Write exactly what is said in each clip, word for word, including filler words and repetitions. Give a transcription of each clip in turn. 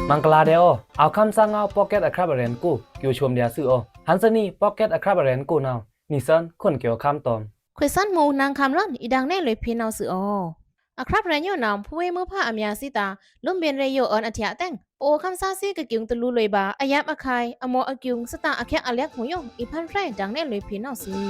မင်္ဂလာႏဧိုး။ အဝ်ႏခမ်းသားငဝ်း podcast အခြပ် ရဲဉ်ႏကို ကျိုးချွမ်ႏဒျာႏသွူ။ ဟန်ႏသနီ podcast အခြပ် ရဲဉ်ႏကို နဝ်ꩻ နီသွဉ်း ခွန်ႏကျိုးခမ်းတွမ်ႏ ခွေႏသွဉ်းမူႏ နင်ႏခမ်းႏရွဉ်ႏ အီႏဒင်ႏနယ်လွေꩻဖေႏနဝ်ꩻသွူ။ အခြပ် ရဲဉ်ႏယိုနဝ်ꩻ ဖူးဝေးမွိုးဖါအမြာႏသီးတာႏ လုမ်းဗဉ်ႏရေꩻယိုအွောန်ႏအထျꩻတွော့ꩻ ပအိုဝ်ႏခမ်းသားသီးကကျူံႏ တလူႏလွေꩻဗာႏ အယပ်ꩻခုဲင်ႏ အမော့အကျူံႏ သတင်ꩻအချက်အလက်ဖိုင်ႏယို အီႏဖန်းဖြယ်ဒင်ႏနယ်လွေꩻဖေႏနဝ်ꩻသွူ။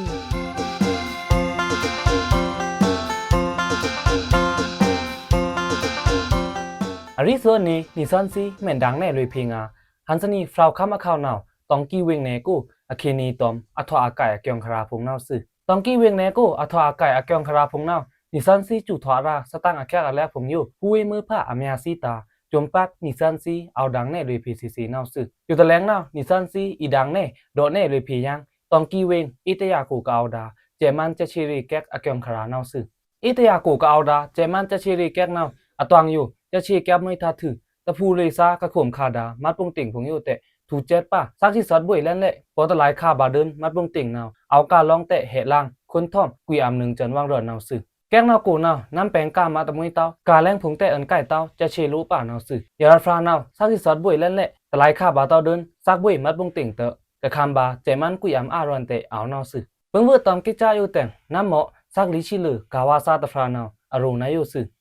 အရိသွဉ်းနေ နီသွဉ်းသီး မ့ၢ်ဒင်ႏနယ်လွေꩻဖေႏငါႏ။ ဟန်ႏသနီ ဖြောင့်ခမ်းအခြပ်နဝ်ꩻ တောင်ကြီးဝေင်နယ်ကို အခေတ်နံꩻတွမ်ႏ အထွာအကိုက်အကျိုးခရာဖိုင်ႏနဝ်ꩻသွူ။ တောင်ကြီးဝေင်နယ်ကို အထွာအကိုက်အကျိုးခရာဖိုင်ႏနဝ်ꩻ နီသွဉ်းသီးစူထွာရာႏ သတင်ꩻအချက်အလက်ဖိုင်ႏယို ဖူးဝေးမွိုးဖါအမြာႏသီးတာႏ ကျိုးပတ်နီသွဉ်းသီး အီႏဒင်ႏနယ်လွေꩻဖေႏသီးသီးနဝ်ꩻသွူ။ ယိုတလဲင်နဝ်ꩻ နီသွဉ်းသီး အီႏဒင်ႏနယ် ဒိုက်နယ်လွေꩻဖေႏယင်း တောင်ကြီးဝေင် အေးတရာကို ကအဝ်ႏဒါႏ စဲ့ꩻမန်းစက်ခြေ့ꩻရေ့ꩻကက်ꩻအကျိုးခရာနဝ်ꩻသွူ။ အေးတရာကို ကအဝ်ႏဒါႏ စဲ့ꩻမန်းစက်ခြေ့ꩻရေ့ꩻကက်ꩻနဝ်ꩻ အတွင်ꩻယို စက်ခြေ့ꩻကက်ꩻမွေးထတ်းထု တဖူႏလွေꩻသား ကခုမ်ႏခါဒါႏ မတ်းပုင်တိင်ဖိုင်ႏယိုတဲ့ ထူႏစဲ့ꩻပါ သက်ꩻသီးသွဉ်းဗွေႏလဲန်ꩻလဲ့ ပော့ꩻတလိုင်းခါဗာႏဒိုင်း မတ်းပုင်တိင်နဝ်ꩻ အဝ်ႏကားလောင်းတဲ့ ဟဲ့ꩻလင် ခွန်ထွမ်ꩻ ကွီအံႏနွောင်ႏစဲ့ꩻဝွင်ႏရွဉ်ႏနဝ်ꩻသွူ။ ကက်ꩻနဝ်ꩻကိုနဝ်ꩻ နမ်းပဲင်ႏကားမတ်းတမွေးတဝ်း ကားလဲင်ဖိုင်ႏတဲ့ အွဉ်ႏကိုက်တဝ်း စက်ခြေ့ꩻလိုꩻပါနဝ်ꩻသွူ။ ယရာဖျာနဝ်ꩻ သက်ꩻသီးသွဉ်းဗွေႏလဲန်ꩻလဲ့ တလိုင်းခါဗာႏတဝ်းဒိုင်း သက်ꩻဗွေႏမတ်းပုင်တိင်တဲ့ ကခုမ်ႏဗာႏ စဲ့ꩻမန်းကွီအံႏအာရွဉ်ႏတဲ့ အဝ်ႏနဝ်ꩻသွူ။ ပိုင်ꩻဝွို့ꩻတွမ်ႏကိတ်ꩻစာယိုတဲ့ နမ်းမော့ သက်ꩻလီသီးလွေꩻ ကားဝါႏသားတဖြာနဝ်ꩻ အရိုꩻနဝ်ꩻယိုသွူ။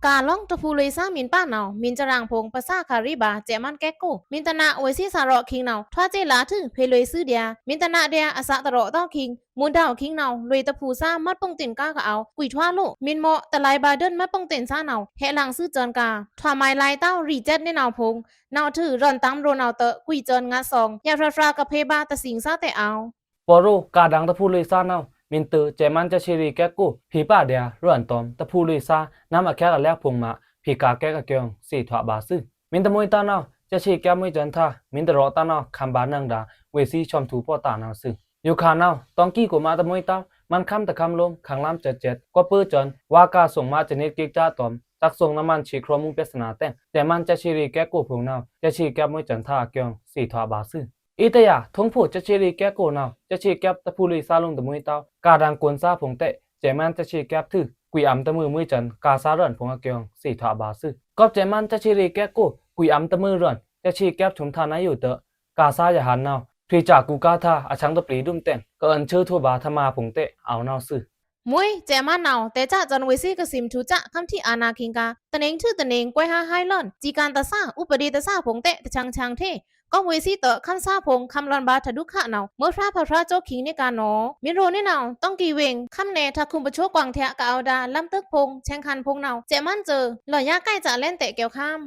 ကားလောင်းတဖူႏလွေꩻသား မီးပါနဝ်ꩻ မီးစရင်ဖိုင်ႏ ပစာခရီဗာႏ စဲ့ꩻမန်းကက်ကို မီးတနာဝေသီးသရော့ခိင်းနဝ်ꩻ ထွားစဲ့ꩻလာႏထု ဖေႏလွေꩻသွူဒျာႏ မီးတနာဒျာႏ အသးတရော့သော့ခိင်း မုန်တောင်ခိင်းနဝ်ꩻ လွေꩻတဖူႏသား မတ်းပုင်တိင်ကားကအဝ်ႏ ကွီထွားလိုꩻ မီးမော့ တလိုင်းဗာႏဒိုင်း မတ်းပုင်တိင်သားနဝ်ꩻ ဟဲ့ꩻလင်သွူစဲ့ꩻကါ ထွားမိုင်းလိုင်းတဝ်း ရီစဲ့ꩻနေနဝ်ဖိုင်ႏ နဝ်ꩻထု ရွဉ်ႏတမ်းရိုနဝ်ꩻတဲ့ ကွီစဲ့ꩻငါးသွင် ယရာဖျာကဖေဗာႏ တသီင်သားတဲ့ အဝ်ႏ ပော့ꩻရို ကားဒင်ႏတဖူႏလွေꩻသားနဝ်ꩻ မီးတဲ့ စဲ့ꩻမန်းစက်ခြေ့ရေ့ꩻကက်ကို ဖေဗာႏဒျာႏ ရွဉ်ႏတွမ်ႏ တဖူႏလွေꩻသား နမ်းအချက်အလက်ဖိုင်ႏမ ဖေႏကားကက်အကျိုး သေထွားဗာႏသွူ။ မီးတမွေးတဝ်းနဝ်ꩻ စက်ခြေ့ကက်မွေးစဲ့ꩻတာႏ မီးတရော့ꩻတဝ်းနဝ်ꩻ ခုမ်ႏဗာႏနင်ဒါႏ ဝေသီးဆွမ်ထူႏပော့ꩻတာႏနဝ်ꩻသွူ။ ယိုခါနဝ်ꩻ တွင်ႏကီကိုမတ်းတမွေးတဝ်း မန်ႏခံႏတခမ်းလိုမ်း ခင်ႏလမ်းစဲ့ꩻစဲ့ꩻ ကွပ်ꩻပိုးစဲ့ꩻ ဝါႏကားသူင်ꩻမတ်းစနစ်ကိတ်ꩻစာတွမ်ႏ စက်ꩻသူင်ꩻနမန်ႏသေ ခြောက်မူႏပျက်စနာႏတဲ့ စဲ့ꩻမန်းစက်ခြေ့ရေ့ꩻကက်ကိုဖိုင်ႏနဝ်ꩻ စက်ခြေ့ကက်မွေးစဲ့ꩻတာႏအကျိုး သေထွားဗာႏသွူ။ အေးတရာ ထုံးဖို စက်ခြေ့ရေ့ꩻကက်ကိုနဝ်ꩻ စက်ခြေ့ကက်တဖူႏလွေꩻသားလိုမ်းတမွေးတဝ်း ကားဒင်ႏကွန်သားဖိုင်ႏတဲ့ စဲ့ꩻမန်းစက်ခြေ့ကက်ထု ကွီအံႏတမွေးမွေးစဲ့ꩻ ကားသားရွဉ်ႏဖိုင်ႏအကျိုး သေထွားဗာႏသွူ။ ကွပ်ꩻစဲ့ꩻမန်းစက်ခြေ့ရေ့ꩻကက်ကို ကွီအံႏတမွေးရွဉ်ႏ စက်ခြေ့ကက်ထုံႏတာႏနဝ်ꩻယိုတဲ့ ကားသားယဟန်ႏနဝ်ꩻ ထွေꩻစာꩻကူꩻကားသား အချက်တပျီးဒုမ်တဲင် ကအွဉ်ႏဆှိုးထိုꩻဗာႏထမာဖိုင်ႏတဲ့ အဝ်ႏနဝ်ꩻသွူ။ မွေး စဲ့ꩻမန်းနဝ်ꩻ တဲꩻစာႏစဲ့ꩻဝေသီးကသီးမထူႏစာႏ ခမ်းထီအာဏာႏခိင်းကါ တနင်ꩻထုတနင်ꩻ ကွဲးဟးဟိုက်လွဉ်ႏ စည်းကမ်းတသား ဥပဒေတသားဖိုင်ႏတဲ့ တချင်ချင်ထေ ကွပ်ꩻဝေသီးတဲ့ ခမ်းသားဖိုင်ႏ ခမ်းလွဉ်ႏဗာႏထဒုက္ခနဝ်ꩻ မွေးဖြါဖါဖြါသော့ခိင်းနေကါနဝ်ꩻ မီးရိုးနေနဝ်ꩻ တွင်ႏကီဝေင်ႏ ခမ်းနယ်ထခုမ်ႏပချိုကွင်ႏထျꩻကအဝ်ႏဒါႏ လမ်းတွိုက်ဖိုင်ႏ ဆဲင်ႏခံႏဖိုင်ႏနဝ်ꩻ စဲ့ꩻမန်းစဲ့ꩻ လွဉ်ႏယါကိုက်စးလဲန်တဲ့ ကျိုးခမ်း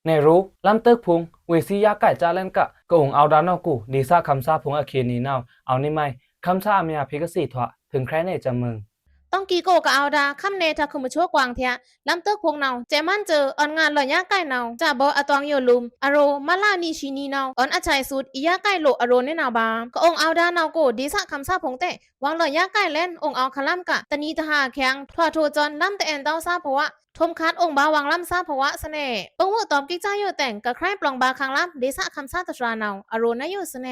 နယ်ရိုး လမ်းတွိုက်ဖိုင်ႏ ဝေသီးယါကိုက်စးလဲန်က ကအုံႏအဝ်ႏဒါႏနဝ်ꩻကို ဒေသခမ်းသားဖိုင်ႏအခေတ်နံꩻနဝ်ꩻ အဝ်ႏနံꩻမီး ခမ်းသားအမျာႏဖေႏကသေထွား ထိုင်ခြောက်နှစ် စံမ်းမွင် တွင်ႏကီကို ကအဝ်ႏဒါႏ ခမ်းနယ်ထခုမ်ႏပချိုကွင်ႏထျꩻ လမ်းတွိုက်ဖိုင်ႏနဝ်ꩻ စဲ့ꩻမန်းစဲ့ꩻ အွဉ်ႏငါလွဉ်ႏယါကိုက်နဝ်ꩻ စဗော်အတွင်ႏယိုလုမ်း အရိုး မလနံရှီနံနဝ်ꩻ အွဉ်ႏအချိုင်သွုတ် အီႏယါကိုက်လိုꩻအရိုးနေနဝ်ꩻဗာႏ ကအုံႏအဝ်ႏဒါႏနဝ်ꩻကို ဒေသခမ်းသားဖိုင်ႏတဲ့ ဝင်ႏလွဉ်ႏယါကိုက်လဲန် အုံႏအဝ်ႏခလမ်းက တနံၤတဟါခဲင်ႏ ထွာထိုစွဉ်ႏ လမ်းတအဲန်ႏတဝ်းသားဖဝါ ထုမ်ႏခတ်းအုံႏဗာႏဝင်ႏလမ်းသားဖဝါသွဉ်း ပိုင်ꩻဝွို့ꩻတွမ်ႏကိတ်ꩻစာယိုတဲင် ကခြိုက်ပလောင်ႏဗာႏခမ်းလမ်း ဒေသခမ်းသားတသားနဝ်ꩻ အရိုးနဝ်ꩻယိုသွဉ်း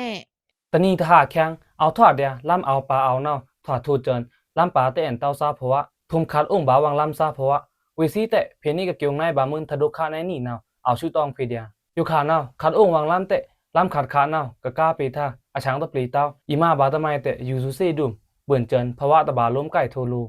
တနံၤတဟါခဲင်ႏ အဝ်ႏထွာဒျာႏ လမ်းအဝ်ႏပါအဝ်ႏနဝ်ꩻ ထွာထိုစွဉ်ႏ လမ်းပါတအဲန်ႏတဝ်းသားဖဝါ ထုမ်ႏခတ်းအုံႏဗာႏဝင်ႏလမ်းသားဖဝါ ဝေသီးတဲ့ ဖေႏနံကကျိုးငိုင်းဗာႏမွဉ်ထဒုက္ခနဲနံနဝ်ꩻ အဝ်ႏသွူတွင်ႏဖေႏဒျာႏ ယိုခါနဝ်ꩻ ခတ်းအုံႏဝင်ႏလမ်းတဲ့ လမ်းခတ်းခါနဝ်ꩻ ကကါဖေႏထျꩻ အချက်တပျီးတဝ်း အီႏမါဗာႏတမံတဲ့ ယူႏသွူသွဉ်းဒုမ်ႏ ဗွဉ်ႏစွဉ်ႏ ဖဝါတဗာႏလိုမ်းကိုက်ထိုလို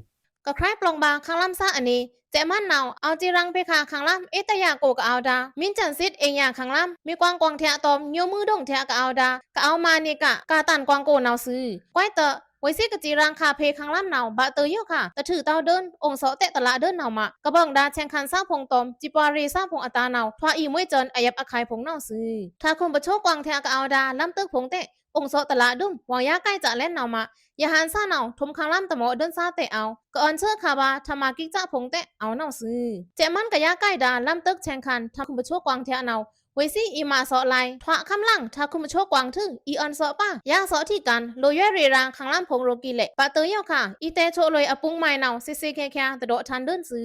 ကခြိုက်ပလောင်ႏဗာႏခမ်းလမ်းသားအနံၤ စဲ့ꩻမန်းနဝ်ꩻ အဝ်ႏစံႏရင်ꩻဖေႏခါခမ်းလမ်း အေးတရာကို ကအဝ်ႏဒါႏ မီးစံႏစစ် အိမ်ရာခမ်းလမ်း မီးကွင်ꩻကွင်ႏထျꩻတွမ်ႏ ညိုမွိုးဒိုင်ထျꩻက ကအဝ်ႏဒါႏ ကအဝ်ႏမာန်နီက ကါတန်ႏကွင်ꩻကိုနဝ်ꩻသွူ။ ကွဲးတဲ့ ဝေသီးကစံႏရင်ꩻဖေႏခမ်းလမ်းနဝ်ꩻ ဗာႏတိုယိုခါ တထုးတဝ်းဒိုင်း အုံႏသော့တဲ့တလးဒိုင်းနဝ်ꩻမ ကဘင်ဒါႏဆဲင်ႏခံႏသားဖိုင်ႏတွမ်ႏ စည်းပါရေ့ꩻသားဖိုင်ႏအတာႏနဝ်ꩻ ထွာအီႏမွေးစွဉ်ႏ အယပ်ꩻအခုဲင်ႏဖိုင်ႏနဝ်ꩻသွူ။ ထခုမ်ႏပချိုကွင်ႏထျꩻက ကအဝ်ႏဒါႏ လမ်းတွိုက်ဖိုင်ႏတဲ့ အုံႏသော့တလးဒိုင်း ဝင်ႏယါကိုက်စးလဲန်နဝ်ꩻမ ယဟန်ႏသားနဝ်ꩻ ထုမ်ႏခမ်းလမ်းတမော့ဒိုင်းသားတဲ့ အဝ်ႏ ကအွဉ်ႏသွူခါဗာႏ ထမာကိတ်ꩻစာဖိုင်ႏတဲ့ အဝ်ႏနဝ်ꩻသွူ။ စဲ့ꩻမန်းကယါကိုက်ဒါႏ လမ်းတွိုက်ဆဲင်ႏခံႏ ထခုမ်ႏပချိုကွင်ႏထျꩻနဝ်ꩻ ဝေသီးအီႏမါသော့လိုင် ထွာခမ်းလမ်း ထခုမ်ႏပချိုကွင်ႏထု အီႏအွဉ်ႏသော့ပါ ယါသော့ထီးကန်း လိုယွဲရေရာႏ ခမ်းလမ်းဖိုင်ႏရိုးကီးလဲ့ ဗာႏတိုယိုခါ အီႏတဲချိုလွေꩻအပုင်းမိုင်းနဝ်ꩻ သ့သ့ခဲခဲ တဒေါ့ꩻထန်ဒိုင်းသွူ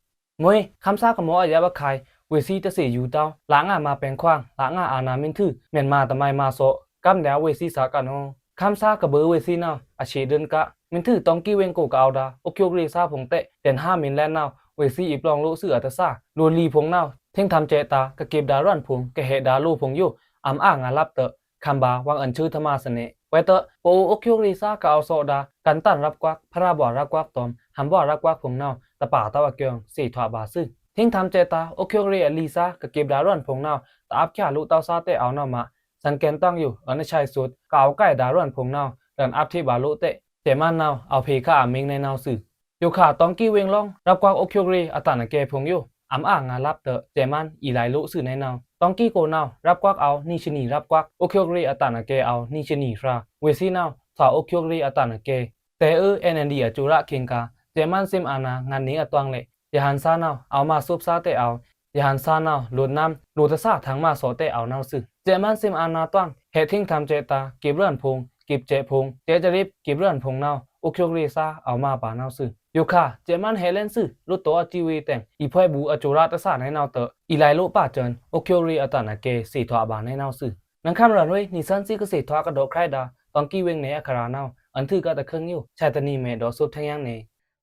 ။ မွေး ခမ်းသားကမော့အယပ်ꩻအခုဲင်ႏ ဝေသီးတသေယူႏတဝ်း လငါမၤပဲင်ခွါင် လငါအာဏာမီးထု မႅၼ်မၤတမံၤမၤသော့ ကမ်းဒျာႏဝေသီးသားကနော ခမ်းသားကဘိုဝေသီးနဝ်ꩻ အသေဒိုင်းက မီးထု တွင်ႏကီဝေင်ကို ကအဝ်ႏဒါႏ အိုက်ကျိုက်ရေ့ꩻသားဖိုင်ႏတဲ့ တဲန်ဟာမီးလဲန်နဝ်ꩻ ဝေ့ꩻသွီး အီႏလောင်ႏလိုꩻသွူအတသ လိုꩻလီႏဖုံႏနဝ်ꩻ ထင်းထမ်ႏစဲ့ꩻတာႏ ကကေပ်ဒါႏရွဉ်ဖုံႏ ကဟဲဒါႏလိုꩻဖုံႏယို အံႏအာငါႏလပ်ꩻတွော့ꩻ ခမ်ႏဗာႏ ဝွင်ꩻအွောန်ႏသွူထမစနေ ဝဲတွော့ꩻ ပအိုဝ်ႏအိုးချွတ်ꩻရေꩻသား ကအဝ်ႏသော့ꩻဒါႏ ကန်းတန်ရပ်ကွက် ဖရာဘွာရပ်ကွက် တွမ်ႏ ဟန်ဘွာရပ်ကွက်ဖုံႏနဝ်ꩻ တပါꩻတဝ်းအကျိုင်း သေထွာꩻဗာႏသွူ။ ထင်းထမ်ႏစဲ့ꩻတာႏ အိုးချွတ်ꩻရေꩻအလီႏသား ကကေပ်ဒါႏရွဉ်ဖုံႏနဝ်ꩻ တအပ်ꩻချာလိုꩻတဝ်းသားတဲ့ꩻအဝ်ႏနဝ်ꩻမး သန်ႏကဲန်ႏတွင်ꩻယို အွောန်ႏအဆားသွူတ်း ကအဝ်ႏကိုက်ဒါႏရွဉ်ဖုံႏနဝ်ꩻ တွန်ႏအပ်ꩻထေ့ꩻဗာႏလိုꩻတဲ့ စဲ့ꩻမန်းနဝ်ꩻ အဝ်ႏဖေႏခꩻအမံႏနဲနဝ်ꩻသွူ။ ယိုခါ တောင်ကြီးဝင်း ရပ်ကွက် အိုးချွတ်ꩻရေꩻအတန်ꩻအကဲဖုံႏယို အံႏအာငါႏလပ်ꩻတွော့ꩻ စဲ့ꩻမန်းအီႏလီႏလိုꩻသွူနဲနဝ်ꩻ။ တောင်ကြီးကိုနဝ်ꩻ ရပ်ကွက် အောက် နှစ်ဆယ့်နှစ်ရပ်ကွက် အိုးချွတ်ꩻရေꩻအတန်ꩻအကဲအောက် နှစ်ဆယ့်နှစ်ဖြာ ဝေ့ꩻသွီးနဝ်ꩻ ထွာအိုးချွတ်ꩻရေꩻအတန်ꩻအကဲ တဲꩻအွို NLD အကျိုးရꩻခင်ႏကာႏ စဲ့ꩻမန်းသွမ်ꩻအာဏာငန်နေအတွင်ꩻလဲ့ ယဟန်ႏသားနဝ်ꩻ အဝ်ႏမꩻသွပ်သားတဲ့ꩻအဝ်ႏ ယဟန်ႏသားနဝ်ꩻ လိုꩻနမ်း လိုꩻတသ ထင်ꩻမꩻသော့တဲ့ꩻအဝ်ႏနဝ်ꩻသွူ။ စဲ့ꩻမန်းသွမ်ꩻအာဏာတွင်ꩻ ဟဲထင်းထမ်ႏစဲ့ꩻတာႏ ကေပ်ရွဉ်ဖုံႏ ကေပ်စဲ့ꩻဖုံႏ စဲ့ꩻစရိပ် ကေပ်ရွဉ်ဖုံႏနဝ်ꩻ အိုးချွတ်ꩻရေꩻသား အဝ်ႏမꩻပါနဝ်ꩻသွူ။ ယိုခါ စဲ့ꩻမန်းဟဲလဲန်သွူ လိုꩻတိုꩻအစည်းအဝေးတဲ့ အီႏဖွဲဘူအကျိုးရꩻတသနဲနဝ်ꩻတွော့ꩻ အီႏလီႏလိုꩻပါႏစွန် အိုးချွတ်ꩻရေꩻအတန်ꩻအကဲ သေထွာꩻဗာႏနဲနဝ်ꩻသွူ။ နင်ႏခမ်းရွဉ်ဝေး နှစ်ဆယ့်နှစ်ကသေထွာꩻကဒီးခြိုက်ဒါႏ တောင်ကြီးဝင်းနယ် အခရာႏနဝ်ꩻ အွောန်ႏထွူကတခုင်းယို ဆာတနီမဲ ဒေါ်စုပ်ထင်းယင်းနေ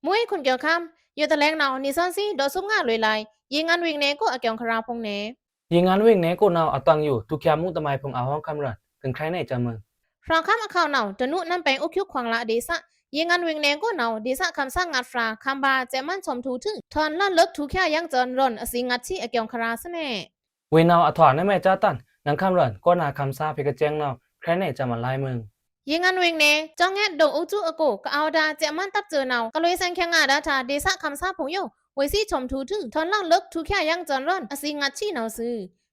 မွေးခွန်ကျော်ခမ်း ယိုတလဲင်နဝ်ꩻ နှစ်ဆယ့်နှစ် ဒေါ်စုပ်ငါလွေꩻလိုင် ရေငန်ဝင်းနယ်ကိုအကျိုင်းခရာႏဖုံႏနေ ရေငန်ဝင်းနယ်ကိုနဝ်ꩻ အတွင်ꩻယို ထူႏချာႏမူးတမိုင်းဖုံႏအဝွင်ႏခမ်းရွဉ် ကင်ꩻခြိုက်ꩻနဲကျိုင်းမွိုင် ဖြာႏခမ်းအခေါက်နဝ်ꩻ တနူးနမ်းပဲင်ႏအိုးချွတ်ꩻခွင်ꩻလꩻဒေႏသ ရေငန်ဝင်းနယ်ကိုနဝ်ꩻ ဒေႏသခမ်းသားငါးဖြာႏ ခမ်းဗာႏစဲ့ꩻမန်းသွမ်ꩻထူႏထွူ ထွန်ꩻလတ်ꩻလွတ်ꩻထူႏချာႏယင်းစွန်ရွဉ် အသွီငတ်ꩻသီးအကျိုင်းခရာႏသွူနဲ ဝေ့ꩻနဝ်ꩻ အထွာꩻနဲမဲကျားတန် နင်ႏခမ်းရွဉ် ကောနာႏခမ်းသားဖေႏကစဲင်နဝ်ꩻ ခြိုက်ꩻနဲကျိုင်းမွိုင် ရေငန်ဝင်းနယ် ကျောင်းငယ်ဒုံအုပ်စုအကို ကအဝ်ႏဒါႏ စဲ့ꩻမန်းတပ်စွဲနဝ်ꩻ ကလွေꩻသင်ꩻချင်ꩻငါႏဒါႏထႃ ဒေႏသခမ်းသားဖုံႏယို ဝေ့ꩻသွီးသွမ်ꩻထူႏထွူ ထွန်ꩻလတ်ꩻလွတ်ꩻထူႏချာႏယင်းစွန်ရွဉ် အသွီငတ်ꩻသီးနဝ်ꩻသွူ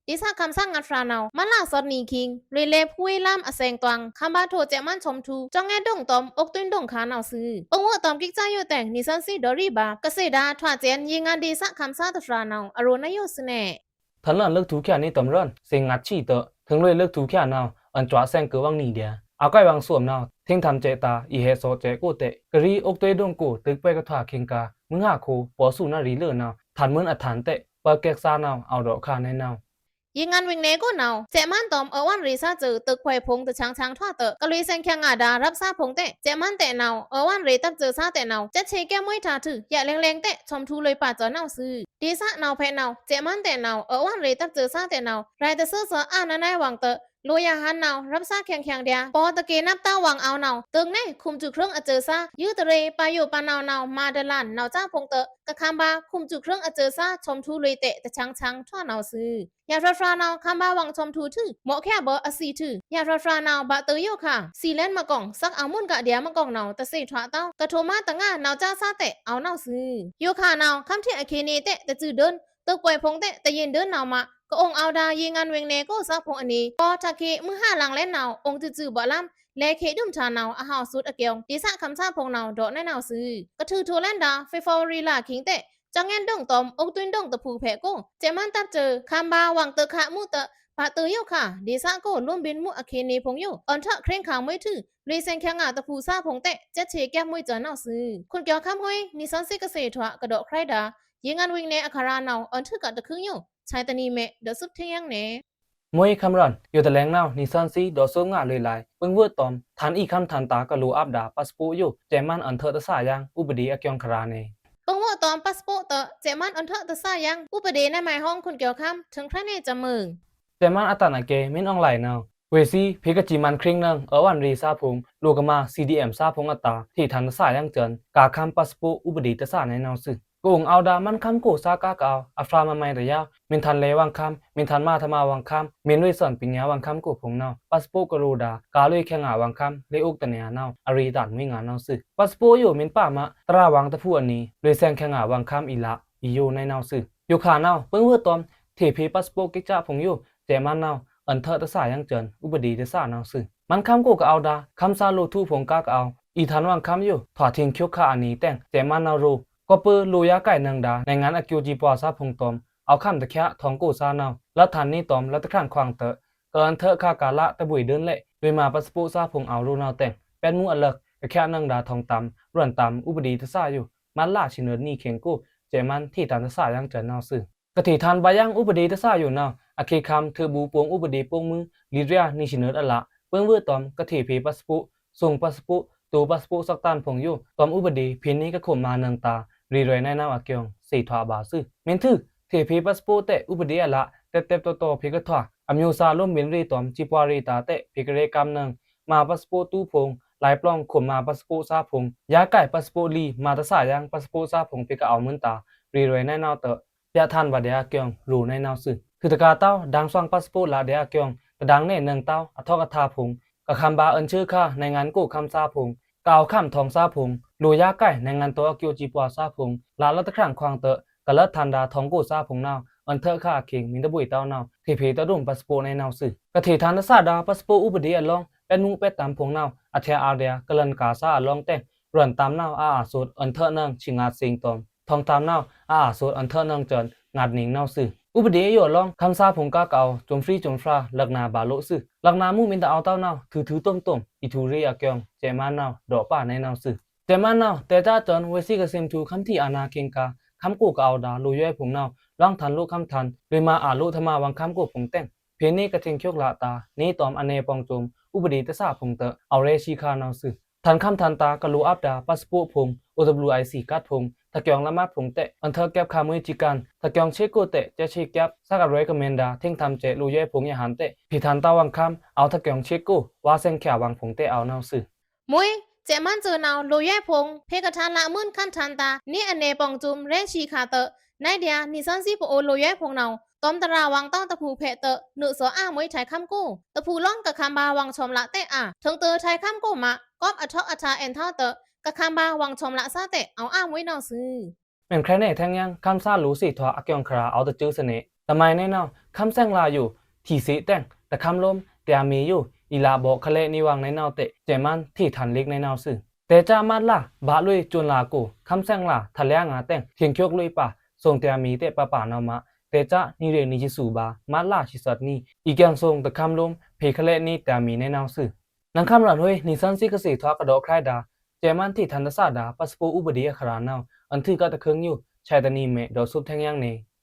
ဒေႏသခမ်းသားငါးဖြာႏနဝ်ꩻ မတ်လသွပ်နံꩻခိင်း လွေꩻလဲꩻဖူးဝေးလမ်းအသွင်တွင် ခမ်းဗာႏထိုꩻစဲ့ꩻမန်းသွမ်ꩻထူႏ ကျောင်းငယ်ဒုံတွမ် အိုက်တွိုင်းဒုံခါႏနဝ်ꩻသွူ ပိူင်ဝွို့ꩻတွမ်ႏကိကစါယိုတဲင် နှစ်ဆယ့်နှစ် ဒေါ်ရီဗာ ကသ့ဒါႏထွာစဲန် ရေငန်ဒေႏသခမ်းသားတဖြာႏနဝ်ꩻ အရိုꩻနုဲင်းယိုသွူနဲ ထွန်ꩻလတ်ꩻလွတ်ꩻထူႏချာႏနေတွမ်ရွဉ် သွီငတ်ꩻသီးတွော့ꩻ ထိုင်လွေꩻလွတ်ꩻထူႏချာႏနဝ်ꩻ အွောန်ႏစွာစဲင်ꩻကွိုဝ်ဝွင်ꩻနီဒျာ အကွိုက်ဝွင်ꩻသွမ်ꩻနဝ်ꩻ ထင်းထမ်ႏစဲ့ꩻတာႏ အီႏဟဲသော့စဲ့ꩻကိုတဲ့ ကရီးအိုက်တွိုင်းဒုံကို တိုပ်းကွဲကထွာခင်ႏကာႏ မွိုးဟါခို ပော်သွူနရီးလွော်နဝ်ꩻ ထန်ႏမွိုးအထန်ႏတဲ့ ပာကဲကစားနဝ်ꩻ အဝ်ႏဒေါ့ꩻခါႏနဲနဝ်ꩻ ရေငန်ဝင်းနယ်ကိုနဝ်ꩻ စဲ့ꩻမန်းတွမ် အဝွင်ရေꩻသားစွူ တိုပ်းကွဲဖုံႏတချောင်းချောင်းထွာတဲ့ ကလွေꩻသင်ꩻချင်ꩻငါႏဒါႏရပ်သားဖုံႏတဲ့ စဲ့ꩻမန်းတဲ့နဝ်ꩻ အဝွင်ရေꩻတပ်စွဲသားတဲ့နဝ်ꩻ စက်ꩻသေꩻကဲမွေးထါထွူ ယလဲင်လဲင်တဲ့ သွမ်ꩻထူႏလွေꩻပါစွူနဝ်ꩻသွူ ဒေႏသနဝ်ꩻဖဲနဝ်ꩻ စဲ့ꩻမန်းတဲ့နဝ်ꩻ အဝွင်ရေꩻတပ်စွဲသားတဲ့နဝ်ꩻ ရဲတသွဲသွဲအာနနဲဝွင်ꩻတွော့ꩻ လိုꩻယဟန်နဝ်ꩻ ရပ်သားခင်ႏခင်ႏဒျာႏ ပော်တကေနပ်တာႏဝွင်ꩻအဝ်နဝ်ꩻ တိုင်ꩻနဲ ခုမ်စွူခြိုင်းအစွဲသား ယုတရေ ပါယိုပါနဝ်ꩻနဝ်ꩻ မာတလန်နဝ်ꩻသားဖုံႏတွော့ꩻ ကခမ်းဗာႏ ခုမ်စွူခြိုင်းအစွဲသား သွမ်ꩻထူႏလွေꩻတဲ့ တချောင်းချောင်းထွာနဝ်ꩻသွူ ယဖြတ်ဖြတ်နဝ်ꩻ ခမ်းဗာႏဝွင်သွမ်ꩻထူႏထွူ မော့ꩻခဲဗော့အသွီထွူ ယဖြတ်ဖြတ်နဝ်ꩻ ဗာႏတိုဝ်ယိုခါ သွီလဲဉ်မကုံ သွက်အာႏမုဉ်ကဒျာႏမကုံနဝ်ꩻ တသ့ထွာတောင်း ကထိုမါတငါနဝ်ꩻစါသားတဲ့ အဝ်နဝ်ꩻသွူ ယိုခါနဝ်ꩻ ခမ်းထေ့အခေနေတဲ့ တစွူဒိုင်း တိုပ်းကွဲဖုံႏတဲ့ တယဉ်ဒိုင်းနဝ်ꩻမး ကအုံအဝ်ဒါႏ ရေငန်ဝင်းနယ်ကိုသွက်ဖုံႏအနီ ပော့တကေ မွိုးဟါလင်လဲဉ်နဝ်ꩻ အုံစွူစွူဗွက်လမ်း လဲခဲဒုံထါနဝ်ꩻ အဟဝ်သွူအကျိုင်း ဒေႏသခမ်းသားဖုံႏနဝ်ꩻ ဒေါ့ꩻနဲနဝ်ꩻသွူ ကထုးထိုးလဲဉ်ဒါႏ ဖေဖော်ဝါရီလအခိင်တဲ့ ကျောင်းငယ်ဒုံတွမ် အိုက်တွိုင်းဒုံတဖုဖဲကို စဲ့ꩻမန်းတပ်စွဲ ခမ်းဗာႏဝွင်တိုပ်းခါႏမူးတွော့ꩻ ဗာႏတိုဝ်ယိုခါ ဒေႏသကို လိုမ်းဗဉ်ႏမူးအခေနေဖုံႏယို အွောန်ထွတ်ꩻခြိုင်းခါႏမွေးထွူ လွေꩻသင်ꩻချင်ꩻငါႏတဖုသားဖုံႏတဲ့ စက်ꩻသေꩻကဲမွေးစွူနဝ်ꩻသွူ ခွန်ကျော်ခမ်းဟွေး နှစ်ဆယ့်နှစ်ကသ့ထွာ ကဒီးခြိုက်ဒါႏ ရေငန်ဝင်းနယ်အခရာႏနဝ်ꩻ အွောန်ထွူကတခုင်းယို ဆာတနီမဲ ဒေါ်စုပ်ထင်းယင်းနဲ မွေးခမ်းရွဉ် ယိုတလဲင်နဝ်ꩻ နှစ်ဆယ့်နှစ် ဒေါ်စုပ်ငါလွေꩻလိုင် ပိူင်ဝွို့ꩻတွမ် ထန်ႏအီႏခမ်းထန်ႏတာႏကလိုꩻအပ်ဒါႏ ပါစပို့ꩻယို စဲ့ꩻမန်းအွောန်ထွတ်ꩻတသယင်း ဥပဒေအကျိုင်းခရာႏနဲ ပိူင်ဝွို့ꩻတွမ် ပါစပို့ꩻတွော့ꩻ စဲ့ꩻမန်းအွောန်ထွတ်ꩻတသယင်း ဥပဒေနဲမုဲင်ꩻဟွင် ခွန်ကျော်ခမ်း ထိုင်ခြိုက်ꩻနဲကျိုင်းမွိုင် စဲ့ꩻမန်းအတန်ႏအကဲ မင်းအောင်လှိုင်နဝ်ꩻ ဝေ့ꩻသွီး ဖေႏကစံမန်ခြိုင်းနွံ အဝွင်ရေꩻသားဖုံႏ လိုꩻကမါ CDMသားဖုံႏအတာႏ ထေးထန်ႏတသယင်းစွူ ကခမ်းပါစပို့ꩻဥပဒေတသနဲနဝ်ꩻသွူ ကအုံအဝ်ဒါႏ မန်းခမ်းကိုꩻသားကားကအဝ်ႏ အဖြာႏမမိုင်ႏတယဝ်ꩻ မု᩻ထန်ႏလဲဝွင်ႏခမ်း မုၻ်ထန်ႏမါထမဝွင်ႏခမ်း မုၼ်လွေꩻသွဉ်ပညာဝွင်ႏခမ်းကိုꩻဖုံႏနဝ်ꩻ ပါစပို့ꩻကရိုဒါႏ ကားလွေꩻချင်ꩻငါႏဝွင်ႏခမ်း လွေꩻအိုက်တနံႏနဝ်ꩻ အရေတန်ႏမွေးငါႏနဝ်ꩻသွူ ပါစပို့ꩻယို မုၼ်ပါမး တရာႏဝွင်ႏတဖုအနီ လွေꩻသင်ꩻချင်ꩻငါႏဝွင်ႏခမ်းအီလာ အီယိုနဲနဝ်ꩻသွူ ယိုခါနဝ်ꩻ ပိူင်ဝွို့ꩻတွမ် ထေးဖေႏပါစပို့ꩻကိကၠါဖုံႏယို စဲ့ꩻမန်းနဝ်ꩻ အွောန်ထွတ်ꩻတသယင်းစွူ ဥပဒေတသနဝ်ꩻသွူ မန်းခမ်းကိုꩻကအဝ်ဒါႏ ခမ်းသားလိုꩻထူႏဖုံႏကားကအဝ်ႏ အီႏထန်ႏဝွင်ႏခမ်းယို ထွာထင်ႏချွိုက်ꩻခါႏအနီတဲင် စဲ့ꩻမန်းနဝ်ꩻရေꩻ ကော့ပိူဝ်းလိုꩻယါကိုင်နွံဒါႏ နဲင်ႏငါႏအကျိုးစည်းပွားသားဖုံႏတွမ် အဝ်ႏခမ်းတချွိုက်ꩻထွင်ႏကိုꩻသားနဝ်ꩻ လတ်းထန်ႏနေတွမ် လတ်းတခြန်ႏခွင်ꩻတွော့ꩻ ကအွောန်ထွတ်ꩻခါႏကာလတဗွေဒိုၼ်းလဲ့ လွေꩻမာပါစပို့ꩻသားဖုံႏအဝ်ႏရေꩻနဝ်ꩻတဲင် ပျဲꩻမူးအလၢက် ကချွိုက်ꩻနွံဒါႏထွင်ႏတမ်ႏ ရွဉ်ႏတမ်ႏ ဥပဒေတသယို မတ်လဆံနွံအနံၤခေင်ကို စဲ့ꩻမန်းထေးထန်ႏတသယင်းစွူနဝ်ꩻသွူ ကထေးထန်ႏဗာႏယင်း ဥပဒေတသယိုနဝ်ꩻ အခေတ်ခမ်း ထေးဘူပိုင်ႏဥပဒေပိုင်ႏမွိုး လီတြျာနံၤဆံနွံအလꩻ ပိူင်ဝွို့ꩻတွမ် ကထေးဖေႏပါစပို့ꩻ သူင်ပါစပို့ꩻ တိုပါစပို့ꩻသွက်တန်ႏဖုံႏယို တွမ်ဥပဒေဖေႏနေကခုမ်ꩻမာနွံဒါႏ ရေရွယ်ႏ နုဲင်းနဝ်း အကျုံ သေထွာႏဗာႏသွူ။ မင်းထူး ထေꩻဖေႏ ပက်စ်ပို့ တဲ့ ဥပဒေအလ တဲပ်တဲပ်တောတော ဖေႏကထွာ အမျိုးအစား လိုမ်းဗဉ်ႏရေꩻ တွမ်ႏ ကြေးပွားရေꩻတာႏတဲ့ ဖေႏကရဲႏ ကမ်းနုဲင်း မဟာပက်စ်ပို့တူႏဖုံႏ လိုင်ပလောင်ႏ ခွန်မဟာပက်စ်ပို့စားဖုံႏ ယါကိုက် ပက်စ်ပို့လီ မဟာတဆယင်း ပက်စ်ပို့စားဖုံႏ ဖေႏကအဝ်ႏမွိုင်းတာႏ ရေရွယ်ႏ နုဲင်းနဝ်းတဲ့ ပြဌာန်းဗာႏဒျာႏအကျုံ လိုꩻနုဲင်းနဝ်းသွူ။ ထုးတကာႏတဝ်း ဒင်ႏသွင် ပက်စ်ပို့လဒျာႏအကျုံ တဒင်ႏနယ်နုဲင်းတဝ်း အထောက်အထားဖုံႏ ကခမ်ဗာႏ အွဉ်ႏဆှိုးခါ နုဲင်းငန်ကို ခမ်းစားဖုံႏ ကအဝ်ႏခမ်းထောင်စားဖုံႏ လိုꩻယါကိုက် နုဲင်းငန်တောႏအကျိုး ကြေးပွားစားဖုံႏ လꩻလတ်ꩻတခြင်ခွန်ႏတဲ့ ကလတ်ꩻထန်ႏဒာႏ ထောင်ကိုစားဖုံႏနဝ်း အွဉ်ႏထွို့ခါအခိင် မီႏတဗွေတဝ်းနဝ်း ထေꩻဖေႏတဒွမ် ပက်စ်ပို့နုဲင်းနဝ်းသွူ။ ကထေꩻထန်ႏတဆဒာႏ ပက်စ်ပို့ဥပဒေအလောင်း ပျက်မှုတ်သက်သေဖုံႏနဝ်း အထျꩻအါဒျာႏ ကလန်ႏကာꩻစားအလောင်းတဲ့ ရွန်ႏတမ်းနဝ်း အအာႏသွတ် အွဉ်ႏထွို့နုဲင်း ဆံငါꩻသင်တွမ်ႏ ထောင်ႏတမ်းနဝ်း အအာႏသွတ် အွဉ်ႏထွို့နုဲင်း စွန်ငါꩻနင်ႏနဝ်းသွူ။ ဥပဒေအယိုးအလောင်း ခမ်းစားဖုံႏ ကကအဝ်ႏ စုံႏဖြီစုံႏဖြာ လက္ခဏာဗာႏလိုꩻသွူ။ လက္ခဏာမူမီႏတအဝ်ႏတဝ်းနဝ်း ထုးထုးတွမ်တွမ် အီႏထုးရေꩻအကျုံ စဲ့ꩻမန်းနဝ်း ဒေါ့ပါႏနုဲင်းနဝ်းသွူ။ စဲ့ꩻမန်းနဝ်း တဲꩻကျားစွန် ဝေးသီးကစိမ်ꩻထူႏ ခမ်းထီꩻအာဏာခွင်ႏကာꩻ ခမ်းကိုကအဝ်ႏဒာႏ လိုꩻယွဲဖုံႏနဝ်း လွင်ႏထန်ႏလိုꩻခမ်းထန်ႏ လွေꩻမာအာꩻလိုꩻထမဝွင်ႏခမ်းကိုဖုံႏတဲ့ ဖေႏနေကထိင်ႏချွိုးလတာႏ နေတွမ်ႏအနယ်ပေါင်စုံ ဥပဒေတဆဖုံႏတဲ့ အဝ်ႏရဲꩻရှိခါနဝ်းသွူ။ ထန်ႏခမ်းထန်ႏတာႏ ကလိုꩻအပ်ဒာႏ ပက်စ်ပို့ဖုံႏ အိုဒဗျူးအိုင်စီႏကတ်ဖုံႏ ထကျွင်ႏလက်မှတ်ဖုံႏတဲ့ အွဉ်ႏထွို့ကပ်ခါမွေးချီႏကန်း ထကျွင်ႏဆေးကိုတဲ့ စဲ့ꩻဆေးကပ် သကရဲကမန်ဒါႏ ထိင်ႏထမ်ႏစဲ့ꩻ လိုꩻယွဲဖုံႏယဟန်ႏတဲ့ ဖေႏထန်ႏတဝ်းဝွင်ႏခမ်း အဝ်ႏထကျွင်ႏဆေးကို ဝါႏသင်ႏချာဝွင်ႏဖုံႏတဲ့ အဝ်ႏနဝ်းသွူ။ မွေး စဲ့ꩻမန်းစွန်နဝ်း လိုꩻယွဲဖုံႏ ဖေႏကထါꩻလမိုဉ်ႏခမ်းထန်ႏတာႏ နေအနယ်ပေါင်စုံ ရဲꩻရှိခါတဲ့ နုဲင်းဒျာႏ နီသွဉ်းသီးပအိုဝ် လိုꩻယွဲဖုံႏနဝ်း တွမ်ႏတရာဝွင်ႏတဝ်းတဖုဖဲတဲ့ နုဲင်းသောအာႏမွေးထီုင်ခမ်းကို တဖုလောင်းကခမ်ဗာႏ ဝွင်ႏဆွမ်ꩻလတဲ့အာႏ ထိုင်ႏတထီုင်ခမ်းကိုမး ကော့ꩻအထောက်အထားအဲန်ႏထောက်တဲ့ ကခမ်ဗာႏ ဝွင်ႏဆွမ်ꩻလစားတဲ့ အဝ်ႏအာႏမွေးနဝ်းသွူ။ မ့ၢ်ခြောက်နှစ် ထဲင်ယင်း ခမ်းစားလိုꩻသေထွာ အကျုံခရာႏ အဝ်ႏတစူးသနေ တမံၤနုဲင်းနဝ်း ခမ်းသွင်လယို ထီꩻသေတဲ့ တခမ်းလိုမ်း တျာႏမီယို အီႏလဗော့ခလဲနေဝွင်ႏနုဲင်းနဝ်းတဲ့ စဲ့ꩻမန်းထေꩻထန်ႏလိတ်နုဲင်းနဝ်းသွူ။ တဲꩻကျားမတ်လ ဗာႏလွေꩻ စွန်လကို ခမ်းသွင်လ ထလျာႏငါတဲ့ ထိင်ႏချွိုးလွေꩻပါ သွင်တျာႏမီတဲ့ ပပာ်နဝ်းမး တဲꩻကျား နံꩻရေꩻနံꩻယသူဗာႏ မတ်လ ဆံသီုနံၤ အီႏကျင်သွင် တခမ်းလိုမ်း ဖေႏခလဲနေတျာႏမီနုဲင်းနဝ်းသွူ။ နင်ႏခမ်းရန်ႏဟွေး နီသွဉ်းသီးကသေထွာ ကဒေါ့ခြိုက်ဒၣ် စဲ့ꩻမန်းထေꩻထန်ႏတဆဒၣ် ပက်စ်ပို့ဥပဒေအခရာႏနဝ်း အွဉ်ႏထွို့ကပ်တခါညို ဆဲးတနံၤမဲ့ ဒေါ့သူပ်းထဲင်ယင်းနေ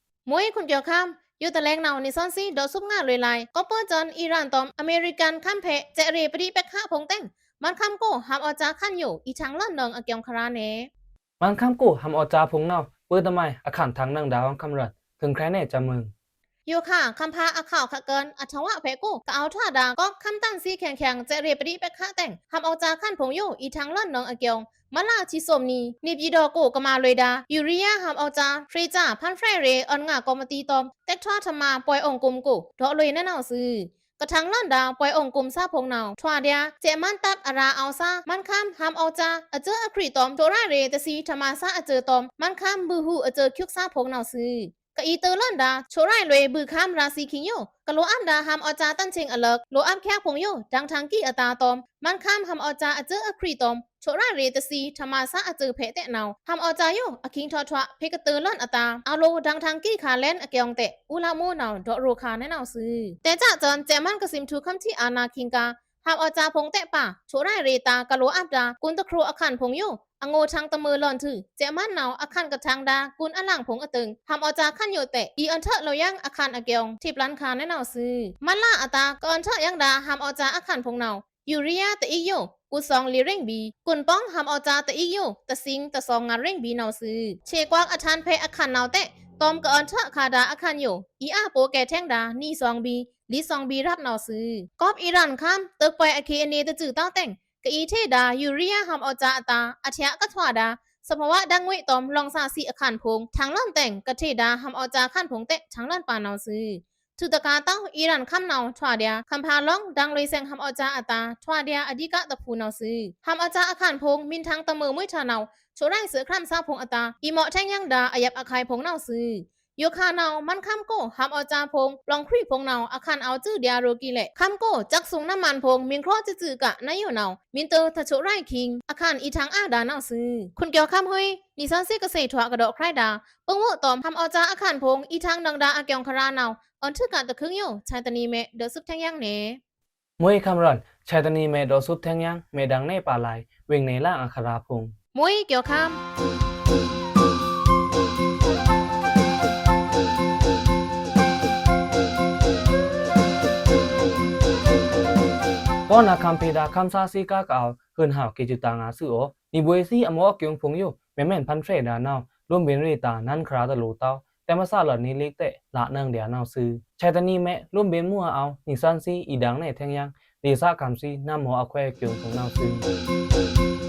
မွေးခွန်ကျော်ခမ်း ယိုတလဲင်နဝ်း နီသွဉ်းသီးဒေါ့သူပ်းငါလွေꩻလၢ် ကော့ပော်စွန် အီရန်တွမ်ႏ အမေရိကန်ႏခမ်းဖဲ စဲ့ꩻရေꩻပဒိပက်ခါဖုံႏတဲ့ မန်းခမ်းကို ဟမ်ႏအော်ႏစာႏခန့်ယို အီႏထင်ႏလွဉ်နုဲင်းအကျုံခရာႏနေ မန်းခမ်းကို ဟမ်ႏအော်ႏစာႏဖုံႏနဝ်း ပၢတမံၤ အခန့်ထင်ႏနုဲင်းဒၣ်ဝွင်ႏခမ်းရန်ႏ ထိုင်ခြောက်နှစ် စံးမွဉ် ယိုခါ ခမ်းဖါအခဝ်ခက်ကွိုန် အထဝဲဖဲကို ကအဝ်ႏထွာဒၣ် ကော့ꩻခမ်းတန်စီခဲင်ခဲင် စဲ့ꩻရေꩻပဒိပက်ခါတဲ့ ဟမ်ႏအော်ႏစာႏခန့်ဖုံႏယို အီႏထင်ႏလွဉ်နုဲင်းအကျုံ မတ်လ ဆံသီုနံၤ နေပြည်တော်ကို ကမၤလွေꩻဒၣ် ယူရီးယား ဟမ်ႏအော်ႏစာႏ ဖြေကြား ဖန်းဖြဲးရေꩻ အွဉ်ႏငါႏကော်မတီတွမ်ႏ တဲထွာထမꩻပွယ်အိုင်ကုမ်ကို ဒေါ့လွေꩻနုဲင်းနဝ်းသွူ။ ကထင်ႏလွဉ်ဒၣ် ပွယ်အိုင်ကုမ်စာႏဖုံႏနဝ်း ထွာဒျာႏ စဲ့ꩻမန်းတပ်အရာႏအောက်စာႏ မန်းခမ်းဟမ်ႏအော်ႏစာႏ အစၢအခြိုက်တွမ်ႏ ချို့ꩻရိုက်ရေꩻတသီး ထမꩻစားအစၢတွမ်ႏ မန်းခမ်းဗိုလ်မှူးအစၢ ချွိုက်စာႏဖုံႏနဝ်းသွူ။ ကအီႏတွို့လွဉ်ဒၣ် ချို့ꩻရိုက်လွေꩻဗိုလ်ခမ်းရာႏသီးခိင်ယို ကလိုꩻအပ်ဒၣ် ဟမ်ႏအော်ႏစာႏတန်ဆင်အလၢက် လိုꩻအပ်ခြားဖုံႏယို ဒင်ႏထင်ႏကီအတာႏတွမ်ႏ မန်းခမ်းဟမ်ႏအော်ႏစာႏအစၢအခြိုက်တွမ်ႏ ချို့ꩻရိုက်ရေꩻတသီး ထမꩻစားအစၢဖဲတဲ့နဝ်း ဟမ်ႏအော်ႏစာႏယို အခိင်ထောက်ထွတ် ဖေႏကတၢၢ်လွဉ်အတာႏ အလိုဒင်ႏထင်ႏကီခါလဲဉ်အကျုံတဲ့ ဦးလှမိုးနောင် ဒေါ့ရိုခါႏနုဲင်းနဝ်းသွူ။ တဲꩻကျားစွန် စဲ့ꩻမန်းကစိမ်ထူႏခမ်းထီꩻအာဏာခွင်ႏကာႏ ဟမ်ႏအော်ႏစာႏဖုံႏတဲ့ပါ ချို့ꩻရိုက်ရေꩻတာႏ ကလိုꩻအပ်ဒၣ် ကွုၼ်တခြိုးအခန့်ဖုံႏယို အငိုꩻထင်ႏတမုဲလွဉ်ထွူ စဲ့ꩻမန်းနဝ်း အခန့်ကထင်ႏဒၣ် ကွုၼ်အလင်ဖုံႏအတိုင် ဟမ်ႏအော်ႏစာႏခန့်ယိုတဲ့ အီႏအွဉ်ႏထွို့လိုꩻယင်းအခန့်အကျုံ ထေဖြန်ခါႏနုဲင်းနဝ်းသွူ။ မတ်လအတာႏ ကအွဉ်ႏထွို့ယင်းဒၣ် ဟမ်ႏအော်ႏစာႏအခန့်ဖုံႏနဝ်း ယူရီးယားတအီးယို ကူးသွင်လေးရိင်ဘီ ကွုၼ်ပေါင်းဟမ်ႏအော်ႏစာႏတအီးယို တသီးတသွင်ငါးရိင်ဘီနဝ်းသွူ။ ဆေးကွက်အထန်ႏဖဲအခန့်နဝ်းတဲ့ တွမ်ႏကအွဉ်ႏထွို့ခါႏဒၣ်အခန့်ယို အီႏအါပိုးကဲထဲင်ဒၣ် နီသွင်ဘီ လီသွင်ဘီရပ်နဝ်းသွူ။ ကော့ꩻအီရန်ႏခမ်း တိုပ်ꩻပွယ်အခေတ်အနေတစုတောက်တဲ့ ကအီႏထေဒၣ် ယူရီးယားဟမ်ႏအော်ႏစာႏအတာႏ အထျာကထွာဒၣ် သဘာဝဓာတ်ငွေ့တွမ်ႏလောင်စာဆီအခန့်ဖုံႏ ထင်ႏလွဉ်တဲ့ ကထေဒၣ်ဟမ်ႏအော်ႏစာႏအခန့်ဖုံႏတဲ့ ထင်ႏလွဉ်ပါနဝ်းသွူ။ ထုတကာႏတဝ်း အီရန်ႏခမ်းနဝ်း ထွာဒျာႏ ခမ်ႏဖါလောင်း ဓာတ်ငွေ့ဆိုင်ဟမ်ႏအော်ႏစာႏအတာႏ ထွာဒျာႏအဓိကတဖုံႏနဝ်းသွူ။ ဟမ်ႏအော်ႏစာႏအခန့်ဖုံႏ မီးထင်ႏတမုဲမွဲထဝ်နဝ်း ချို့ꩻရိုက်သွေ့ꩻခြမ်းစာႏဖုံႏအတာႏ အီႏမော့ထဲင်ယင်းဒၣ် အယပ်ꩻအခုဲင်ဖုံႏနဝ်းသွူ။ ယိုခါနဝ်း မန်းခမ်းကို ဟမ်ႏအော်ႏစာႏဖုံႏ လောင်ခွီဖုံႏနဝ်း အခန့်အောက်စုဒျာႏရိုကီးလဲ့ ခမ်းကို စက်သုံးน้ำมันဖုံႏ မီးခြောက်စုစုကနယိုနဝ်း မီးတိုသချို့ꩻရိုက်ခိင် အခန့်အီႏထင်ႏအာဒၣ်နဝ်းသွူ။ ခွန်ကျော်ခမ်းဟွေး နီသွဉ်းသီးကသေထွာကဒေါ့ခြိုက်ဒၣ် ပိူင်ဝို့တွမ်ႏ ဟမ်ႏအော်ႏစာႏအခန့်ဖုံႏ အီႏထင်ႏနုဲင်းဒၣ်အကျုံခရာႏနဝ်း အွဉ်ႏထွို့ကပ်တခါညို ဆဲးတနံၤမဲ့ ဒေါ့သူပ်းထဲင်ယင်းနေ မွေးခမ်းရန်ႏ ဆဲးတနံၤမဲ့ ဒေါ့သူပ်းထဲင်ယင်း မဲ့ဒင်ႏနယ်ပါလဲ ဝေင်နယ်လမ်းအခရာႏဖုံႏ မွေးကျော်ခမ်း ကောနာခမ်းဖေဒါ ခမ်းသားစည်းကားကအဝ်ႏ ဟိုင်ဟဝ်းကေ့ꩻကုတၢင်ငါသွူအို နီဗွေသီးအမော့အကျုံဖုံႏယို မဲမဲ့ဖန်ဖြဲဒၣ်နဝ်း လိုမ်းဗဉ်ႏရေꩻတာႏ နန်းခရာႏတလူႏတဝ်း တဲမဆာလွောန်နီလိကတဲ လꩻနင်ꩻဒျာႏနဝ်ꩻသွူ။ ဆဲးတနံꩻမဲ လိုမ်းဗဉ်ႏမူးအဝ် နီသွဉ်းသီး အီႏဒင်ႏနယ် ထဲင်ယင် လေꩻသားကံႏသွီ နမ်းမော်အခွဲးအကျိုန်ဖိုင်ႏနဝ်ꩻသွူ။